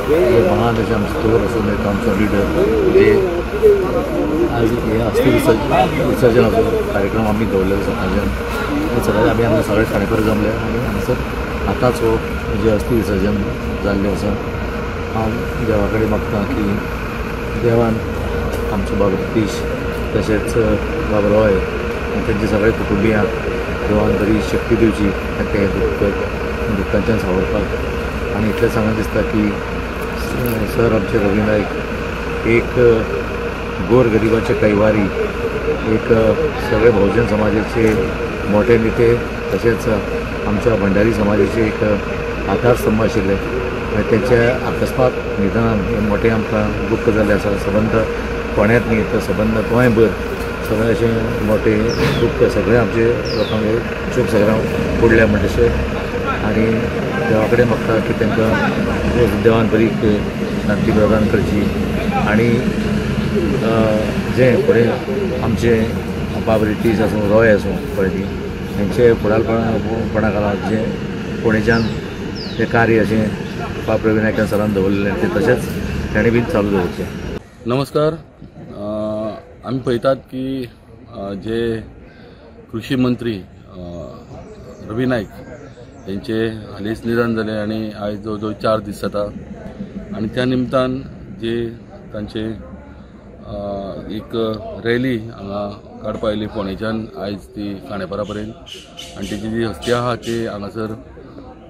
महान अशें आमचो दवर आसा तो आमचो लिडर जे आज हे अस्थी विसर्जनाचो कार्यक्रम आमी दवरलेलो सकाळच्यान सकाळी आमी हांगा सगळे खांडेपार जमले आनी हांगासर आतांच हो जे अस्थी विसर्जन जाल्लें आसा. हांव देवा कडेन मागता की देवान आमचो बाब रितेश तशेंच बाब रॉय आनी तेंचे सगळे कुटुंबियांक देवान बरी शक्ती दिवची तांकां हें दुख्खांच्यान सावरपाक. आनी इतलें सांगन दिसता की सर आमचे रवी नायक एक गोर गरिबाचे कैवारी, एक सगळे भोवजन समाजाचे मोठे नेते तशेंच आमच्या भंडारी समाजाचे एक आधारस्तंभ आशिल्ले आनी तेंच्या अकस्मात निधनान हें मोठें आमकां दुख्ख जाल्लें आसा. सबंद फोंड्यांत न्ही तर सबंद गोंयभर सगळें अशें मोठें दुख्ख सगळें आमचे लोकांक शोक सगळ्यांक पडल्या म्हणटा तशें. आनी देवा कडेन मागता की तांकां देवान बरी शांती प्रदान करची आनी जें फुडें आमचे बाब रितेश आसूं रॉय आसूं पळय ती हेंचे फुडारपणा खाला जें फोंडेच्यान तें कार्य अशें बाब रवी नायकान सरान दवरलेलें तें तशेंच ताणें बीन चालू दवरचें. नमस्कार. आमी पळयतात की जे कृषी मंत्री रवी नायक हेंचे हालींच निधन जालें आनी आयज जवळ जवळ 4 दीस जाता आनी त्या निमतान जे तांचे एक रॅली हांगा काडपा आयली फोंडेच्यान आयज ती खांडेपारा पर्यंत आनी तेजी जी हस्ती आहा ती हांगासर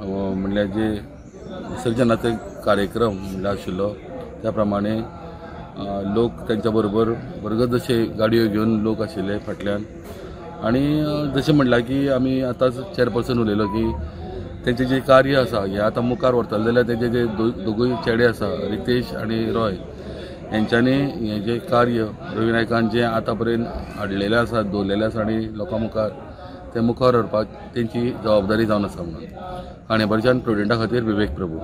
म्हणल्यार जे विसर्जनाचो कार्यक्रम म्हणल्यार आशिल्लो त्या प्रमाणे लोक तेंच्या बरोबर बरगद जशे गाडयो घेवन लोक आशिल्ले फाटल्यान. आनी जशें म्हणलां की आमी आतांच चेअरपर्सन उलयलो की तेंचें जें कार्य आसा हें आतां मुखार व्हरतले जाल्यार तेंचे जे दोगूय चेडे आसा रितेश आनी रॉय हेंच्यांनी हें जें कार्य रवी नायकान जें आतां पर्यंत हाडलेलें आसा दवरलेलें आसा आनी लोकां मुखार तें मुखार व्हरपाक तेंची जबाबदारी जावन आसा म्हणून. खांडेपारच्यान प्रुडंटा खातीर विवेक प्रभू.